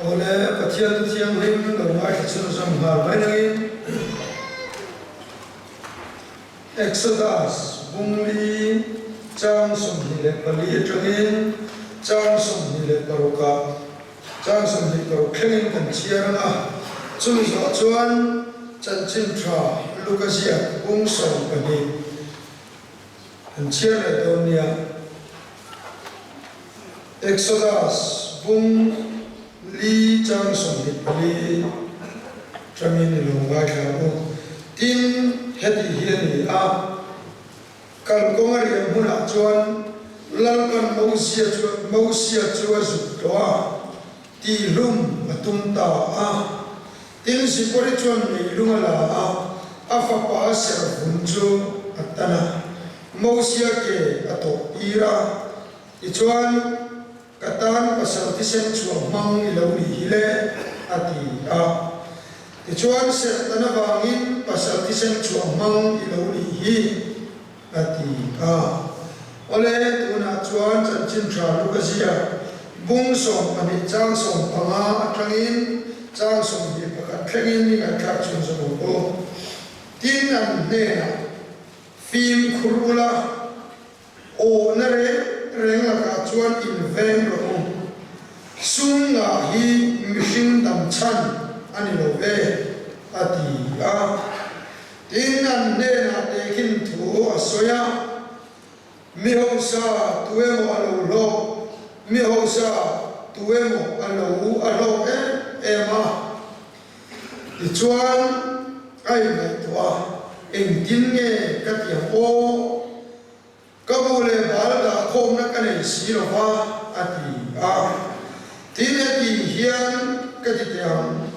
Awle, Pathian Thu Thianghlim lo ngaithla chhunzawm nghal mai nangin Exodus bungli chang 24 atangin chang 26 ah chang 26 thlengin kan chhiar ang a, chumi zawh chuan Chanchin Tha Luka ziak bung 12 An chhiar leh dawn nia. Exodus bung li chang 24 tangin i lo ngaithla ang u. Tin, heti hi a ni a, kalkawng a rian hmunah chuan Lalpan Mosia chu Mosia chu a zuk tawh a, tihlum a tum ta a. Tin, Zipori chuan meilung a la a, a fapa a serhvun chu a tan a, Mosia ke a tawh tir a. Tichuan, Ka tan pasal thisen chhuah hmang i lo nih hi le, a ti a. Tichuan, Serhtan avangin pasal thisen chhuah hmang i lo nih hi, a ti a. Awle, tunah chuan chanchin tha Luka ziak bung 12 chang 15 atangin chang 21 thlengin i ngaihthlak chhunzawm ang u. Tin, an hnenah, Fimkhur ula, awhna reng reng lakah chuan inveng rawh u. Sum ngah hi mihring dam chhan a ni lo ve, a ti a. Tin, an hnenah tehkhin thu a sawi a, Mi hausa tu emaw a lo hlawk, mi hausa tu emaw a lo a hlawk em em a. Tichuan, a inngaihtuah a, Engtin nge ka ti ang aw? Ka bu leh bal dah khawmna ka nei si lo va, a ti a. Tin, heti hian ka ti teh ang,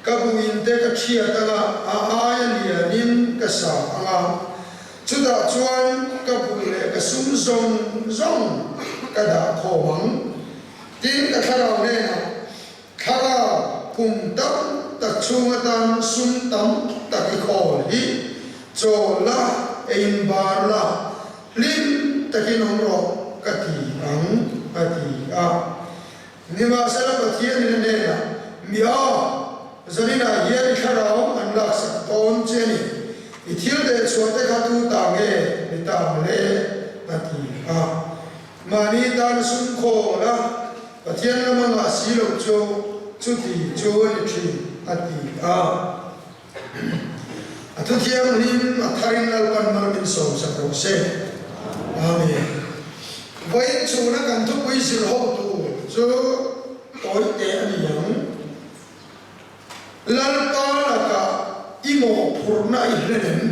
Ka buin te ka thiat anga, a aia lianin ka sa anga, chutah chuan ka bu leh ka sum zawng zawng ka dah khawm ang. Tin, ka thlarau hnenah, Thlarau, kum tam tak chhung atan sum tam tak i khawl hi chaw la, ein bar la, hlim takin awm rawh ka ti ang, a ti a. Nimahsela Pathianin a hnenah, Mi a, zaninah hian i thlarau an laksak dawn che a ni, i thil dehchhuah te kha tu ta nge ni ta ang le? a ti a. Mahni tan sum khawl a, Pathian lama ngah si loh chu chuti chu a ni thin, a ti a. A thu thianghlim a tharin Lalpan mal min sawmsak rawh se. Amen. Vawiin chhuna kan thupui zir ho tur chu tawi teh a ni ang. Lalpa lakah i mawhphurhna i hlen em?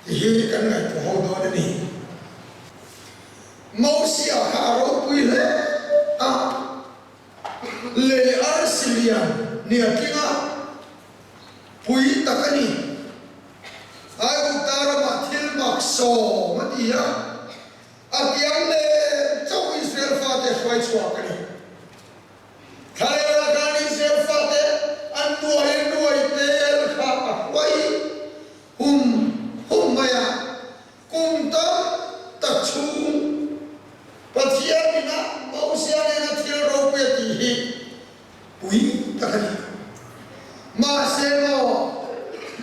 Tih hi kan ngaihtuah ho dawn a ni. Mosia kha a ropui hle a, lei arsi lian nia tling a, pui tak a ni. Aigupta ramah thil mak sawm a ti a, a tiang nen chauh Israel fate hruai chhuak a ni. Thlalera khan Israel fate an nuai nuai tel kha a hruai hum hum mai a, Kum tam tak chhung Pathian inah Mosia nena thil ropui a tih hi pui tak a ni. Mahse maw,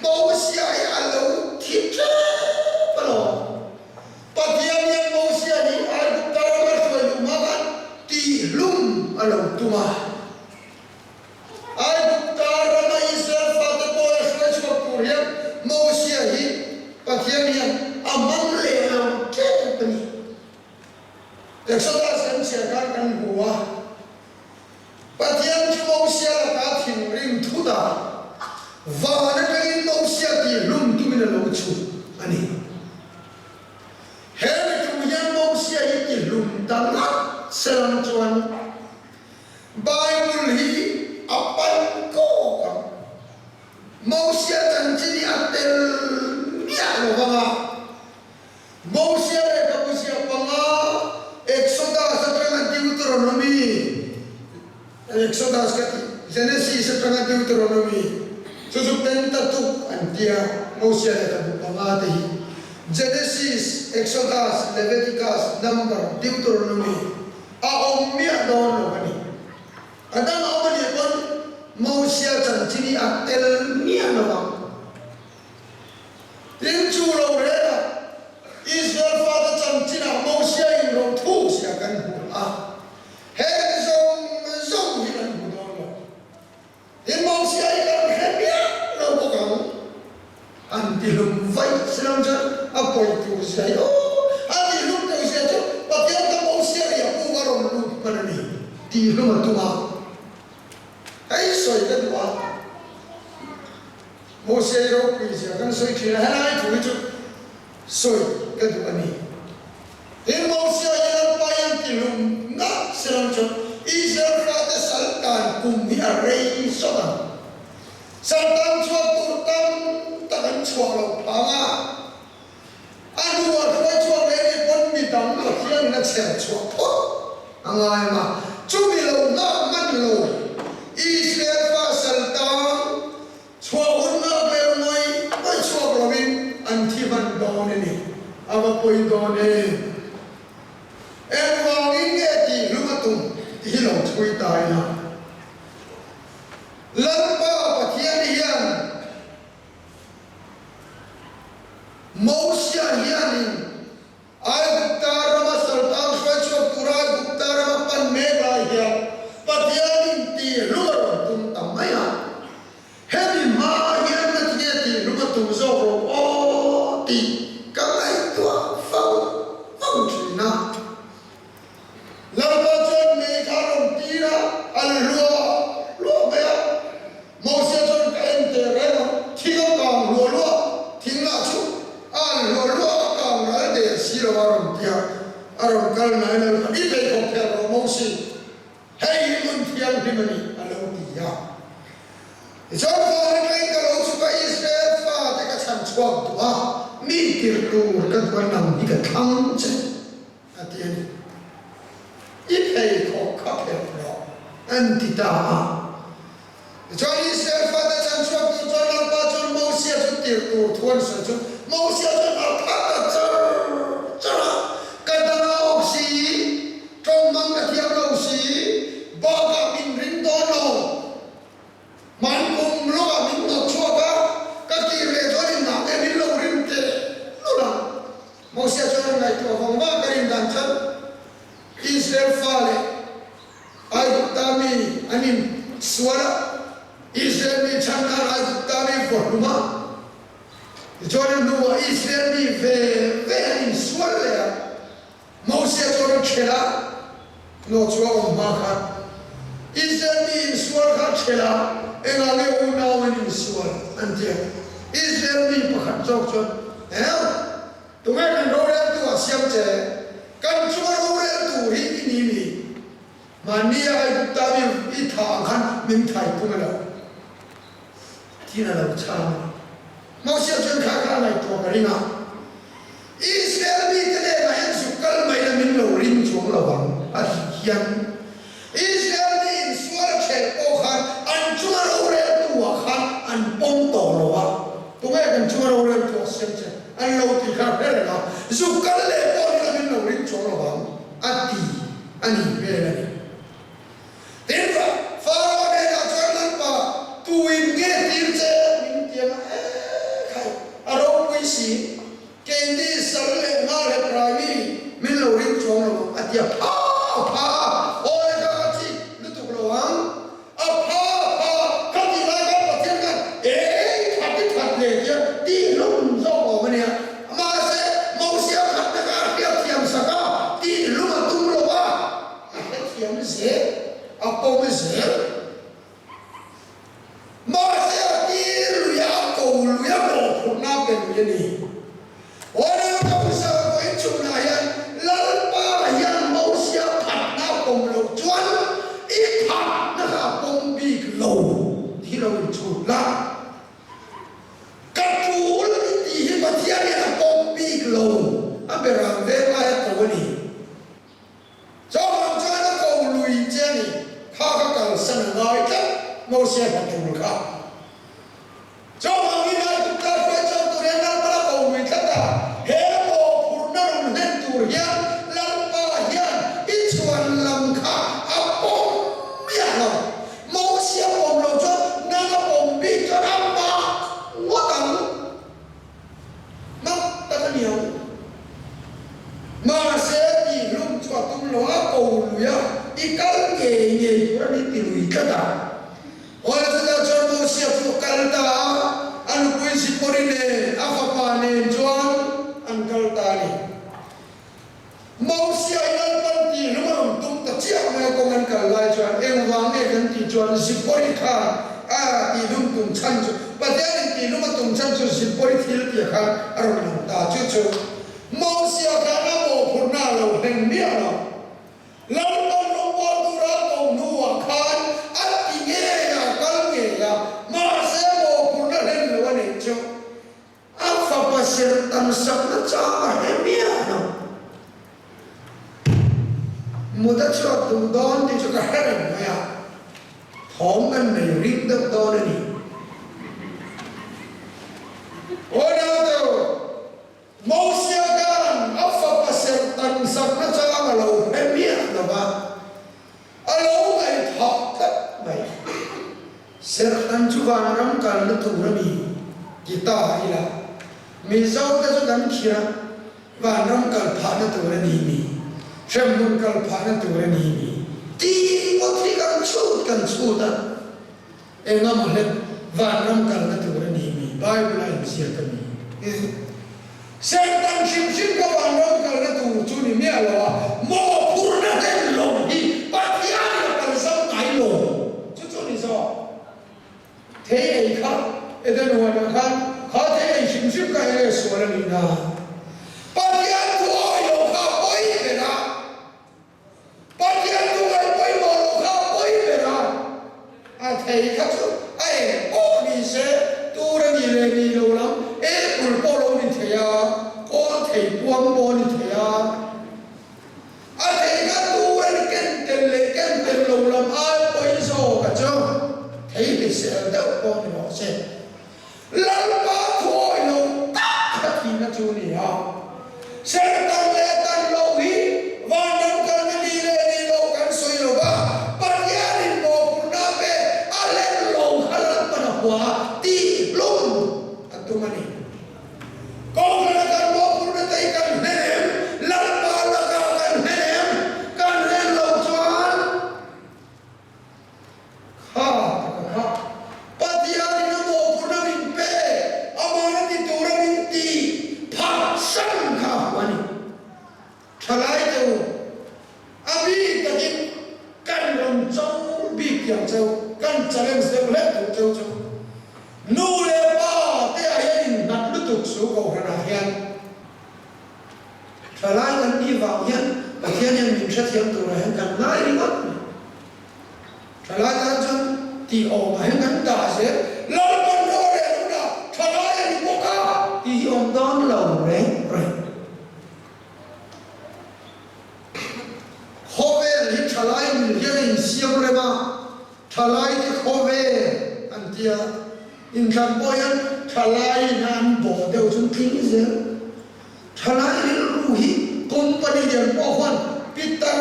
Mosia hi a lo thi tep alawm. Pathian hian Mosia hi Aigupta rama hruai luh hma khan tihhlum a lo tum a. Aigupta rama Israel fate pawh a hruai chhuak tur hian Mosia hi Pathian hian a hmang leh lo tep a ni. Exodus kan chhiar khan kan hmu a, Pathian chu Mosia lakah thinrim thut a, van atangin Mosia tihhlum tumin a lo chhuk a ni. He mitum hian Mosia hi tihlum ta ngat selang chuan Bible hi a pan kawk ang. Mosia chanchin hi a tel miah lo vang a. Mosia lehkhabu ziah panga Exodus atanga Deuteronomy, Exodus ka ti, Genesis atanga Deuteronomy, chu chu Pentateuch an tia, Mosia lehkhabu panga te hi Genesis, Exodus, Leviticus, Number, Deuteronomy. A awm miah dawn lo a ni. A dang a awm a nih pawh. Mosia chanchin hi a tel miah lo ang. Tin, chu lo reng a, Israel fate chanchinah Mosia in ro thuk zia kan hmu a, heng zawng zawng hi kan hmu dawn lo. Tin, Mosia hi kan hre miah lo bawk ang. An tihlum vaih si lo chuan a pawi tur zia hi aw, a tihlum tur zia chu Pathian ka Mosia ri a puk a rawn lut hman a ni, tihlum a tum a. Hei sawi ka duh a, Mosia i ropui zia kan sawi thin a, helai thu hi chu sawi ka duh a ni. Tin, Mosia hi Lalpa hian tihlum ngah si lo chuan Israel fate sal tan kum hi a rei sawt ang. Sal tan chhuak tur tam tak an chhuak lo phang a, a hnuah hruai chhuak leh nih pawn mi dang Pathianin a chher chhuah phawt a ngai ang a, chumi lo nghak hman lo Israel fa sal tang chhuah hun nghak leh ngawi ngawi chhuak lovin an thi hman dawn a ni. A va pawi dawn e. Engvangin nge tih hlum a tum tih hi lo chhui ta ila. Lalpa Pathian hian Mosia hianin Aigupta rama saltang hruai chhuak tura Aigupta rama pan mek lai hian Pathianin tihhlum a rawn tum ta mai a. Hemi hma hian na tinge tihhlum a tum zawk rawh aw tih ka ngaihtuah fo fo thin a. Lalpa chuan mei kha a rawn tir a, a hluah hluah mai a. Mosia chuan ka en teh reng a, thing a kang hluah hluah, thing lah chu a an hluah hluah a kang ral der si lo a rawn ti a, a rawn kal nai Lalpa i pheikhawk phelh rawh Mosi, hei hi hmun thianghlim a ni a lo ti a. Tichuan Fahri tleng ka lo chhuk a, Israel fate ka chhan chhuak duh a, mi tirh tur ka duh a, nang hi ka thlang che. A ti a ni. I pheikhawk kha phelh rawh, an ti ta a. Tichuan Israel fate chan chhuak tur chuan Lalpa chuan Mosia chu tirh tur thu an sawi chu Mosia chuan a phat ta char char a, Ka dang a awk si, tawng mang ka thiam lo si, bakah min ring dawn lo. Man kum lawkah min hnawt chhuak a, ka kir leh chuan inngah nge min lo rim teh lul ang. Mosia chuan a ngaihtuah vang vang ka rin dan chuan Israel fa leh Aigupta mi an in sual a, Israel mi chhan khan Aigupta mi vawhlum a, tichuan a hnuah Israel mi ve ve an in sual leh a, Mosia chuan a ṭhelh a, hnawh chu a awm hma khan Israel mi insual kha a ṭhelh a, engah nge unau an insual an ti a. Israel mi pakhat zawk chuan, Hel, tunge kan roreltu ah siam che? Kan chunga roreltu hi i ni mi? Mahni a Aigupta mi i thah ang khan min thai tum elo? Tiin a lo chhang a. Mosia chuan kha kha a ngaihtuah ka ring a, Israel mite hnenah hian zuk kal mai la min lo ring chuang lo ang a ti hian Israel mi insual a ṭhelh pawh khan an chunga roreltu-ah khan an pawm tawh lo a, tunge kan chunga roreltu-ah siam che an lo ti kha hre reng a, zuk kal leh pawh ni la min lo ring chuang lo ang a ti a nih hmel a ni. Tin, Pharaoh hnenah chuan Lalpa, tuin nge tir che? Min ti ang a, E khai, a ropui si, keini sal leh nghal he prai mi min lo ring chuang lo ang, a ti a, pha a pha a, awi kha ka chik lutuk lo ang, a pha a pha, ka tih lai khan Pathian khan, Ei, that i that leh tia tih hlum zawk awm a nia, mahse, Mosia khatna kha a hriatthiam sak a, tih hlum a tum lo a. A hrethiam zel, a pawm zel. Mahse a tir lui a, a ko lui a, mawhphurhna a pe lui a ni. Awle Moses a vawiin chhunah hian Lalpa hian Mosia phatna a pawm loh chuan i phatna kha a pawm bik lo tih lo inchhut la. Ka tul i tih hi Pathian hian a pawm bik lo, a berang veng lai a ko a ni. Chuvang chuan a ko lui che a ni, kha ka kalsan a ngai tlat Mosia hna tul kha. Chuvangin Aigupta hruai chhuak tur hian Lalpa la ko kal ta a, a nupui Zipori nen, a fapa nen chuan an kal ta a ni. Mosia i Lalpan tih hlum a rawn tum ta chiah mai a, kawng an kal lai chuan engvang nge kan tih chuan Zipori khan a tihhlum tum chhan chu Pathianin tihhlum a tum chhan chu Zipori thil tih khan a rawn lang ta chu chu Mosia khan a mawhphurhna a lo hlen miah lo. Lalpan rawngbawl tura ko hnuah khan a ti ngei a, kal ngei a, mahse mawhphurhna hlen lo a neih chu a fapa serh tam sakna chang a hre miah lo. Mut a chhuak duh dawn tih chu ka hre reng mai a, thawm kan nei ring deuh dawn a ni. Aw naute u! Mosia khan a fapa serh tan sakna chang a lo hre miah lo va, a lo ngaihthah tlat mai. Serh tan chu vanram kalna tur a ni ti ta ila, Mizote chu kan khir a, vanram kal phahna tur a ni mi, hremhmun kal phahna tur a ni mi tih ngawt hi kan chhut kan chhut a. Engamaw hlek vanram kalna tur a ni mi Bible a inziak a ni. Serhtan hrim hrim ka vanram kalna tur chu ni miah lo a, mawhphurhna hlen lo hi Pathian in a kalzam ngai lo chu chu ni zawk. Thei ei kha Eden huanah khan kha thei ei hrim hrim kha enge sual a nih na? Pathian thu awi lo kha a pawi ber a. Pathian chu ngaih pawimawh loh kha a pawi ber a, a thei kha chu a eng pawh ni se, tur a nih leh nih lo lam, apple pawh lo ni thei a, kawl thei puang pawh a ni thei a, a thei kha tur a ni ken tel leh ken tel lo lam ai pawi zawk a chu thei hrisel deuh pawh ni rawh se. Lalpa thuawi lo tak kha thihna chu a ni a, Serhtan leh tan loh hi vanram kalna ni leh ni lo kan sawi lo va, Pathianin mawhphurhna pe a hlen lo kha Lalpan a hua tih hlum a tum a ni. Kohhrana kan mawhphurhna te hi kan hlen em? Lalpa lakah kan hlen em? Kan hlen lo chuan Kha taka kha Pathianin a mawhphurhna min pe, amahna ti tura min ti phatsan kha a hmu a ni. Thalai te u, a bik takin kan rawn cho bik tiang cheu, kan challenge deuh hlek duh cheu chu nu leh pa te ah hian innghat lutuk su kohhranah hian. Thalai kan nih vang hian Pathian hian min hrethiam turah hian kan ngai ringawt mai. Thalai tan chuan tih awmah hian kan dah zel, Lalpan rorel hunah thalai a ni bawk a tih hi awm dawn lo reng reng. Khawvel hi thalai mil hian a insiam rem a, thalai te khawvel an ti a, inthlan pawh hian thalaiin a an bawh deuh chuan tling zel. Thalai rilru hi company lian pawh huan pitar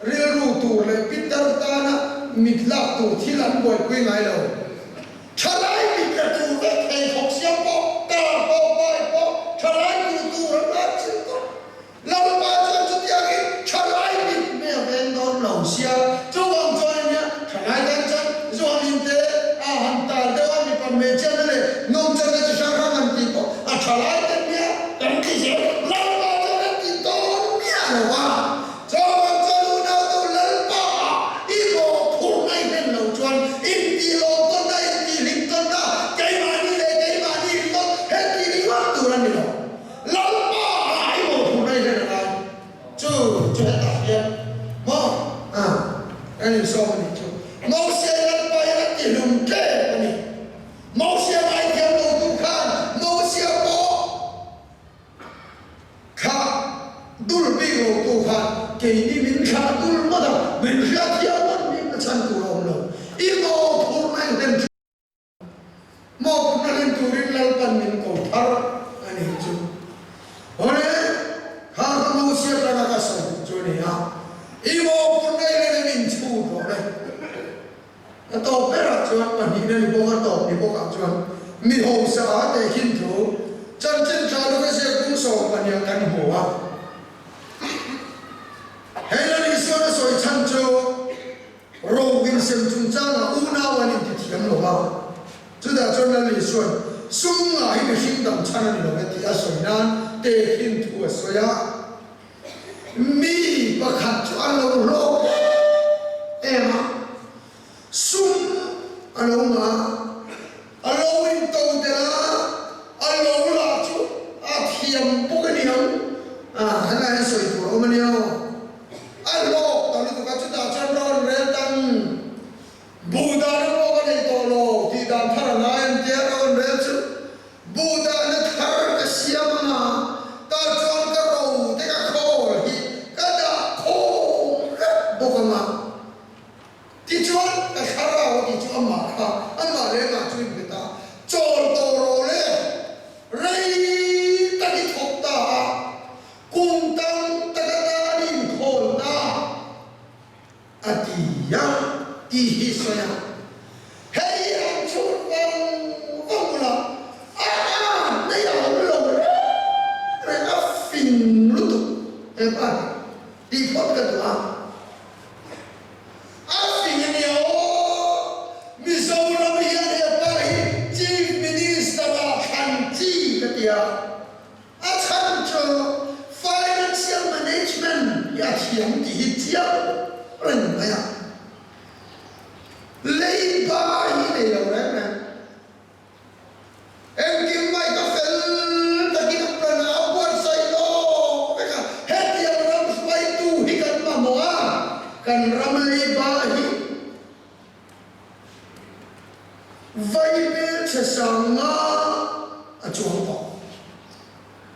rilru tur leh pitar tana mit lak tur thil an buaipui ngai lo. Thalai mit la tur vek pheikhawk siam pawh, car pawh, bike pawh thalai duh tur an ngai chin tawh. Lalpa chuan chutiangin thalai mit hmeh a veng dawn lo sia, chuvang chuan ania thalai tan chuan zuanin te a han tal deuh a, mipa hmeichhiatna leh nungchana chi hrang hrang han tih pawh a thalai te nia kan ti zel, Lalpa chuan an ti dawn miah lo va, chuvang chuan unautu Lalpa ah i mawhphurhna i hlen lo chuan intih lawm tawnna, intih hlim tawnna, keimahni leh keimahni ringawt heti ringawt tur a ni lo. Lalpa ah i mawhphurhna i hlen a ngai. Chu chu hetah hian maw ah kan insawm a nih chu. Mosia Lalpa hian a tihlum tlem a ni. Mosia ngaithiam lo tu khan Mosia pawh thlah dul bik lo tu khan keini min thlah dul ngawt a, min hriatthiam ngawt bik na chhan tur a awm lo. I mawhphurhna i hlen thin. Mawhphurhna hlen turin Lalpan min ko thar a nih chu. Awle, kha ka Mosia tanga ka sawi duh chu a ni a, i mawhphurhna i hlen em inchhut rawh le. A tawp berah chuan pahnihna ni bawk a tawp ni bawkah chuan mi hausa a tehkhin thu chanchin tha luka ziak bung 12 kan hmu a. Hei Lal Isuan a sawi chhan chu Ro insem chungchangah unau an intithiam lo a, chutah. Isuan, Sum ngah hi mihring dam chhan a ni lo e tih a sawi nan tehkhin thu a sawi a. Mi pakhat chu a lo hlawk em em a, sum a lo ngah a, a lo into tel a, a lo lah chu a thiam bawk a ni ang, helai hian sawi tur a awm a nia aw. A hlawk ta lutuk a, chutah chuan rawn rel tang Buh dahna pawh ka nei tawh lo tih dan thar a ngai an tia rawn rel chu buh dahna thar ka siam anga tah chuan ka ro te ka khawl hi ka dah khawm vek bawk anga tichuan ka thlarau a tih chu amah kha amah leh amah chu in be ta chawl tawh rawh le rei tak i thawk ta a kum tam tak atan i inkhawl ta. A ti a, tih hi sawi a. Hei han chhut vang vang ula, a a nei a awm lo reng reng, a fing lutuk he pa hi tih phawt ka duh a. A fing a nia aw, Mizoram hian he pa hi Chief Minister ah thlan chi ka ti a. A chhan chu Financial Management hi a thiam tih hi chiang reng mai a, leiba hi nei lo reng reng. Engkim mai ka fel takin a plan a, a buatsaih lawk vek a, hetiang ram hruaitu hi kan mamawh a, kan ram leiba hi Vaibel chhe sang nga a chuang tawh.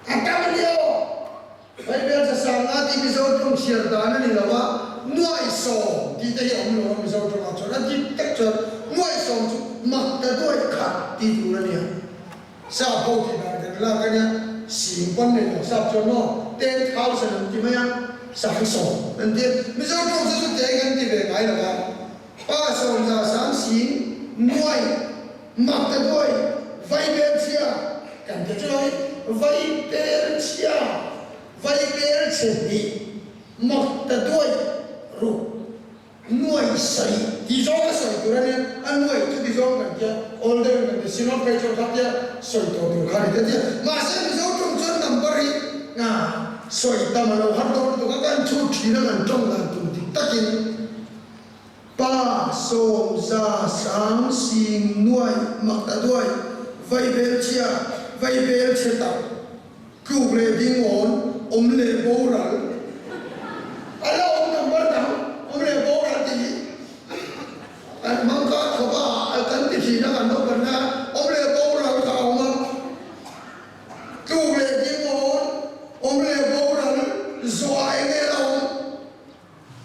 A tam a nia aw. Vaibel chhe sang nga tih Mizo tawng chhiar dan a ni lo a, nuaihsawm tih te hi a awm lo a Mizo tawngah chuan a dik tak chuan nuaihsawm chu mak ta duai khat tih tur a nia. Sap ho tih dan kan lak a nia, sing pawn nei lo sap chuan maw 10,000 an ti mai a, 10,000 an ti a. Mizo tawng chu chutei kan ti ve ngai lo a. Pa sawmza sang sing nuai mak ta duai vai bel chhia kan ti chuai vai bel chhia vai bel chhe hnih mak ta duai ruk nuai sawi ti zawng a sawi tur a nia a nuai chu ti zawng kan tia awl deuh in kan ti sinawt phei chuan kha tia sawi tawh tur kha a ni ta tia mahse Mizo tawng chuan number hi sawi tam a lo har dawn lutuk a kan chhut thin a kan tawng dan tur dik takin Pa 100 sang sing nuai mak ta duai, vai bel chhia, vai bel chhe tak, tluk leh ding awn, awm leh boral. A la awm number dang, awm leh boral tih hi kan hmang kha khawp a, kan ti thin a kan naupan na, awm leh boral kha a awm a, tluk leh ding awn, awm leh boral, zawh ah eng nge la awm?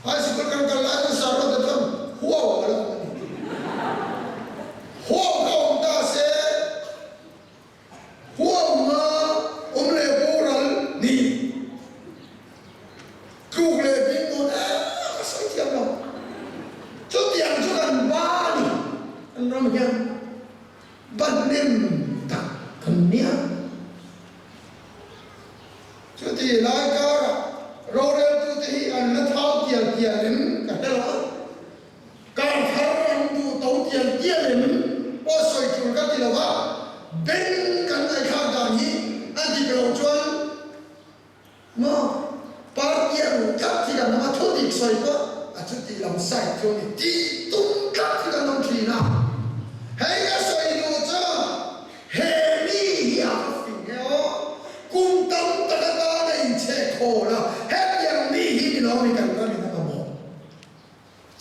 High School kan kal lai chuan Sarota chuan huau a lo awm a ni. Huau kha awm ta se, huau nga awm leh boral ni, tluk leh ding dawn em a sawi thiam lo. Chutiang chu kan ba a ni, kan ram hian ba hnem tak kan nia. Chuti lai karah roreltute hi an la thau tial tial em ka hre lo a, kar thar an duh to tial tial em pawh sawi tul ka ti lo va, beng kan ngaihthlak dan hi a dik lo chuan maw party a ruh tlat hi kan awm a, thu dik sawi pawh a chuti lam side chu a ni tih tum tlat hi kan awm thin a, hei ka sawi duh chuan He mi hi a va fing e aw, kum tam tak atan a inchhek khawl a, hetiang mi hi ni lo mi kan ram in a mamawh.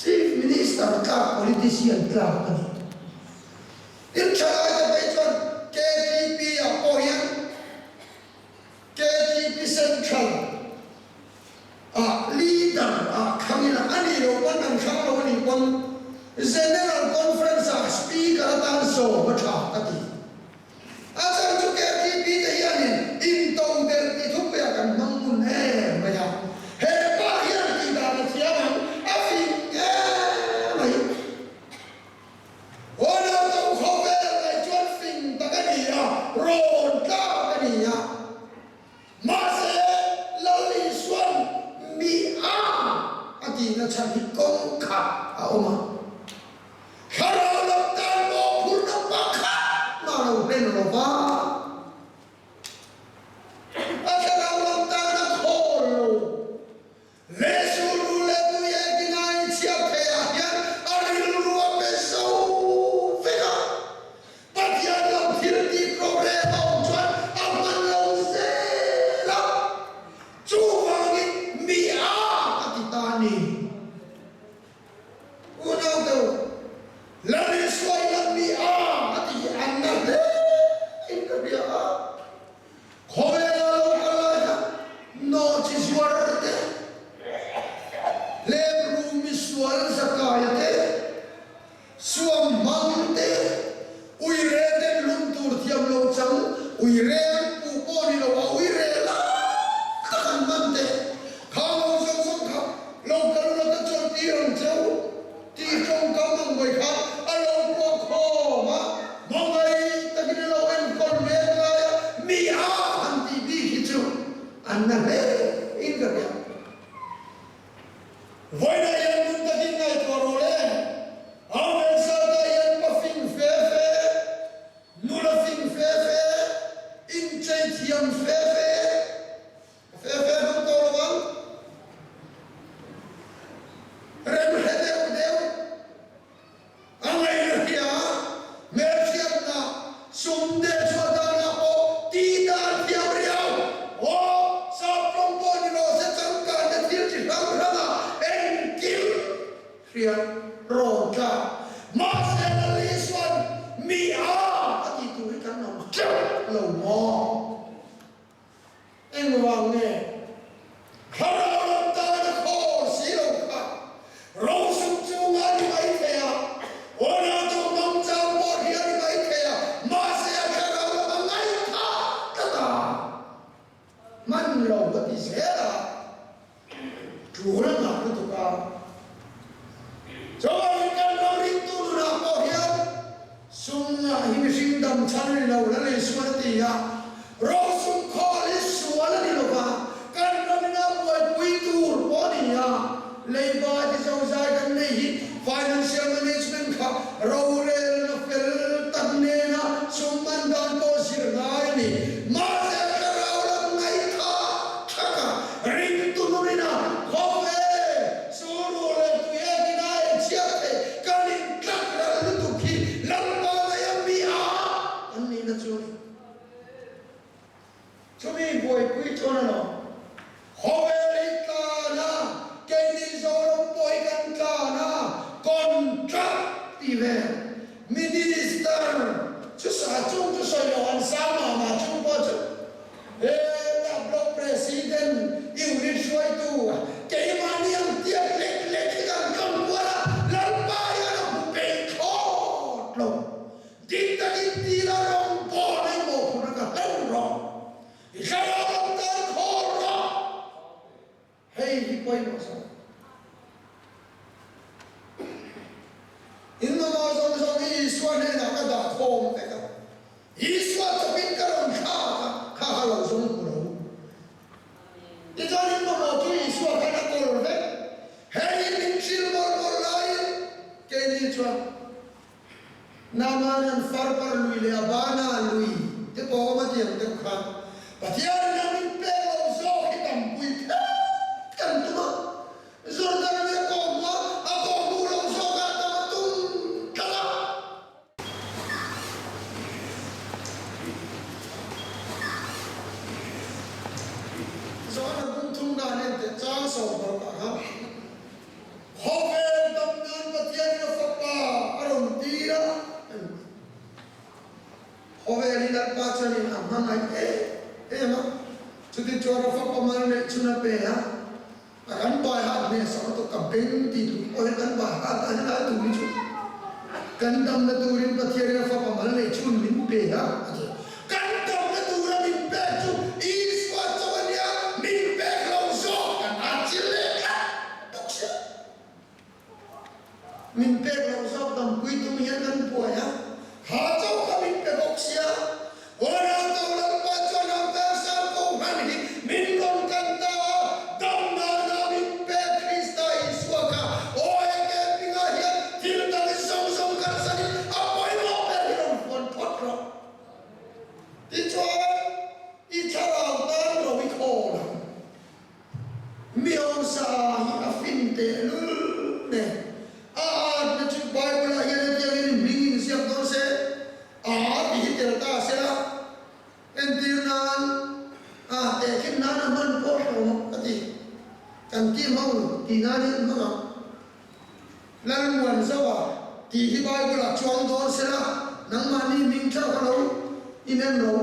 Chief Minister tlak politician tlak a ni. Tin thalai te phei chuan KTP ah pawh hian KTP Central ah leader ah thlang ila a nih loh pawn an thlang lo a nih pawn General Conference ah speaker atan sawm a tha ka ti. A chhan chu KTP te hianin intodelh tih thupuiah kan hmang ngun em mai a, he pa hian tih dan a thiam ang a fing em mai. Aw naupang khawvel ngaih chuan fing tak a ni a, rawn tlak a ni a. Mahse, Lal Isuan mi a a tihna chhan hi kawng khat a awm a. Thlarau lam tan mawhphurhna pakhat mah Uirel puh pawh ni lo a uirel a tak an man teh. Kha lo zawng zawng kha lo kal ula ka chawlh tir ang che u tih tawngkam ang mai kha a lo puah khawm a, hmangaih takin a lo enkawl mek lai a mi a han tih bik hi chu an na hle in ka hria. Vawiinah hian ngun takin ngaihtuah rawh le, Amen Salta hian pa fing fe fe, nula fing fe fe, inchei thiam fe fe, Fe fe hmang tawh lo ang. Rem hre deuh deuh a ngaihna hria hmelhriatna sum deh chhuah danah pawh tih dan thiam riau aw sap tawng pawh ni rawh se changkanna thil chi hrang hrangah engkim hriat rawn tlak. Mahse Lal Isuan mi a a tih tur hi kan awm teuh lo maw? Engvang nge thlarau lam tan a khawl si lo kha rosum chunga ni mai thei a, Ona chu hmang chang pawh hi a ni mai thei a, mahse a thlarau lam a ngaihthah tlat a, hman lo ka ti zel a. Tul a ngah lutuk a, chuvangin kan lo ringtu nunah pawh hian sum ngah hi mihring dam chhan a ni lo, Lal Isuan a ti a, rosum khawl hi sual a ni lo va, kan ramina buaipui tur pawh a ni a, leiba ti zozai kan nei hi financial management kha rorelna fel tak nena sum man dan pawh zir ngai a ni. Mahse thlarau lam ngaihthah thak a. Ringtu nunina khawvel sulru leh tuiekina en chhiat thei kan intlak ral lutuk hi Lalpa ngaia mi a an nihna chu a ni. Chumi buaipui chuan a lo khawvel hi tlan a, keini Zoram pawh hi kan tlan a, contract tih vel Minister chu sa chung chu sawi lo an sang mah mah chung pawh chu Hetah Block President unit hruaitu keimahni ang tiat lek lek hi kan tlawm kual a, Lalpa hian a hmu peih thlawt lo. Dik takin ti la rawng bawn a i mawhphurhna ka hlen rawh. I thlarau lam tan khawl rawh. Hei hi pawimawh zawk. In mamawh zawng zawng hi Isua hnenah ka dah khawm vek a. Isua chawpin ka rawn thlak a, kha kha lo zawng hmu lo. Tichuan in mamawh chu Isua khan a kawl vek. Hei hi min thil mawlh mawlh laiin keini chuan Namanan Farpar lui leh Abana lui te pawh awm a tiang deuh kha Pathianin a min pek loh zawk hi tampui phet kan tum a, Jordan lui a kawh hmu a, a kawh hmuh loh zawkah tam a tum tlat a. Johana bung thum dan en teh chang 16 ah khan. Khawvel dam nan Pathianin a Fapa a rawn tir a, Khawvel hi Lalpa chuanin a hmangaih em em a, chuti chuan a Fapa mal neih chhun a pe a, a kan bai hat hnehsawh lutuk ka beng ti duh pawh hian kan bai hat a helai tur hi chu kan damna turin Pathianin a Fapa mal neih chhun min pe a, a ti. Kan damna tura min pek chu Isua chauh a nia, min pek lo zawk kan atchilh leh tlat bawk si a. Min pek lo zawk dampui tum hian kan buai a, kha chauh kha min pe bawk si a. Huanau Lalpa chuan a velsang ko hman hi min rawn kan ta a, damnana min pek Krista Isua kha aw enge hmingah hian thil dang zawng zawng kalsanin a pawimawh ber hi rawn huan phawt rawh. Tichuan, i thlarau tan ro i khawl ang. Mi hausa hi a fin tehlul nen a atna chu Bible-ah hian hetiangin i hming inziak dawn se, a tih hi tel ta sela, entir nan a tehkhin nan a hman pawh hlawm ang ka ti. Kan tih hmang tih nan hi an hmang ang. Lalmuanzoa tih hi Bible-ah chuang dawn sela, nangmahni hming theuh kha lo inem lo.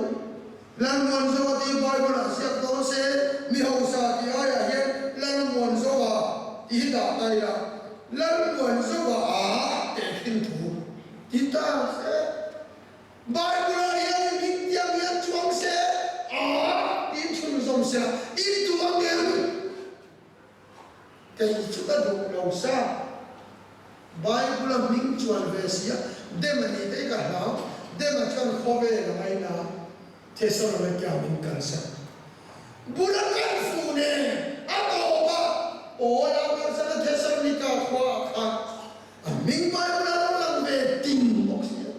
Lalmuanzoa tih Bible-ah ziak dawn se, mi hausa tih aiah hian Lalmuanzoa tih hi dah ta ila, Lalmuanzoa a tehkhin thu ti ta se. Bible-ah hian i hming tiang hian chuang se. duh lo sa. Bible a hming chuan ve si a, Dema nih te i ka hlau, Dema chuan khawvel a ngaina a, Thesalonika min kalsan. Bul a kan fu nen a tawp a, Paul a kalsan a Thesalonika khua ah khan a hming Bible a lo lang ve ting bawk si a.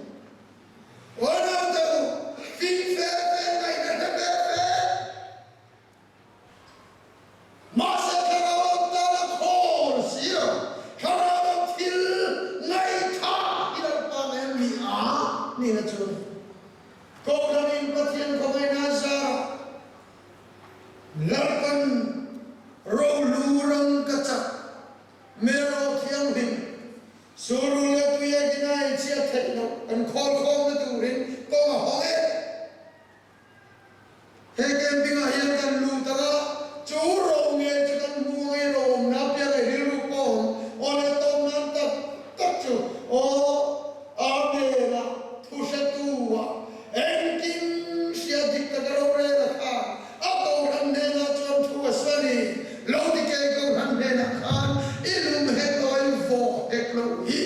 Aw naute u, fing fe fe ngaihna hre ve fe. Mahse thlarau lam tan a khawl si lo, thlarau lam thil ngaihthah hi Lalpa nge mi a nihna chu a ni. Kohhranin Pathian khawngaihna zarah Lalpan rohlu rangkachak mero thianghlim Suru leh tuiek ina i chhiat theih loh kan khawl khawmna turin kawng a hawng e. He camping ah hian kan lut ang a, chu ro nge chu kan hmu ang e, ro awmna apiang e rilru pawh awm aw leh tawm nan tak tak chu aw Amen a thu hretu ah engkim hria dik taka rorel a khan a kohhran hnenah chuan thu a sawi a ni. Lo ti kei kohhran hnenah khan i lum hek lo a i vawh hek loh hi.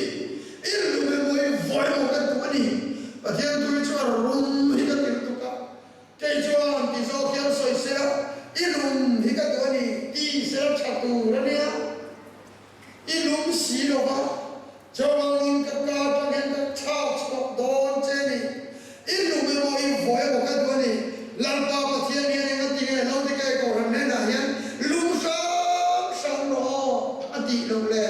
I lum emaw i vawi emaw kan tum a ni. Pathian tui chu a rum hi ka ti lutuk a, kei chuan ti zawk hian sawi sela, i lum hi ka duh a ni ti sela tha tur a nia. I lum si lo va, chuvangin ka ka atang hian ka thlak chhuak dawn che a ni. I lum emaw i vawi emaw ka duh a ni. Lalpa Pathian hian eng a ti nge lo ti kei Kohhran hnenah hian lum hrang hrang rawh aw a tih loh le.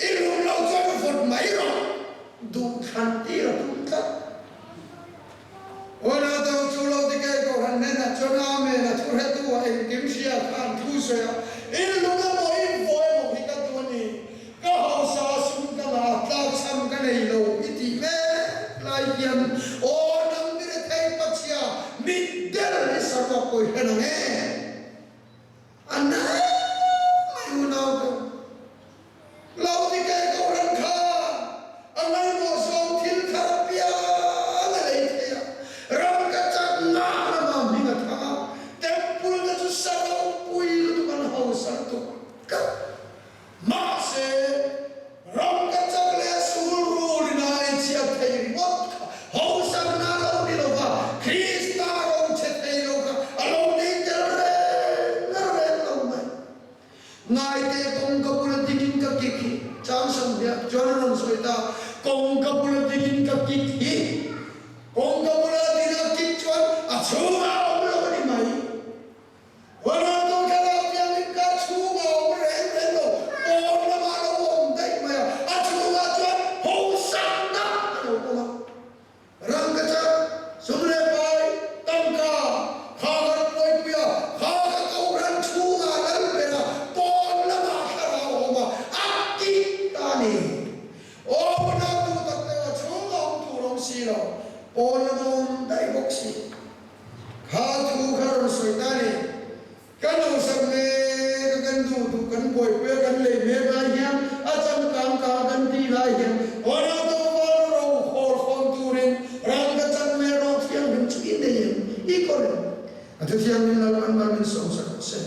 I lum lo chuan vawt mai rawh, duh thlan tir a tum tlat. Aw Nato chu lo ti kei Kohhran hnenah chuan Amen a thu hretu a engkim hria khan thu sawi a, in lung emaw in vawi emaw hi ka duh a ni, ka hausa a sum ka ngah a tlakchham ka nei lo i tih mek lai hian aw nang mi rethei pachhia mitdel hi saruak pawi hre nang e. A na mai unau te lo ti kei Kohhran kha a ngaihmawh zawng thil thar apiang a lei thei a, ram ka chak ngah lama hming a thang a, temple te chu sa ropui lutuk an hausa lutuk tlat. Mahse, ram ka chak leh sul rul ina i chhiat thei ringawt kha hausakna a lo ni lo va, Krista ro chhe thei lo kha a lo nei tel reng reng lo mai. Ngaite kawngka bula dikin ka kik hi, chang 20 chuan a rawn sawi ta, kawngka bula dikin ka kik hi, kawngka bula dina kik chuan a chhungah a awm lo a ni mai. Ronaldo thlarau thianghlim kha chhungah a awm reng reng lo, pawn lamah a lo awm daih mai a, a chhungah chuan hausakna a lo awm a. Rangkachak, sum leh pai, tangka, kha ka ram buaipui a, kha ka kohhran chhungah lal ber a, pawn lamah thlarau a awm a, a ti ta a ni. Aw Ronaldo tak deuh a chhungah awm tur a awm si lo, pawn lama awm daih bawk si. Kha thu kha rawn sawi ta ni. Kan hausak mek a, kan duh duh kan buaipui a, kan lei mek lai hian a changkang kang kan tih lai hian Ronaldo val ro hawl khawm turin ram ka chan mai rawh thianghlim chu i nei em? I kawr em? A thuthianghlim Lalpan mal min sawmsak rawh se.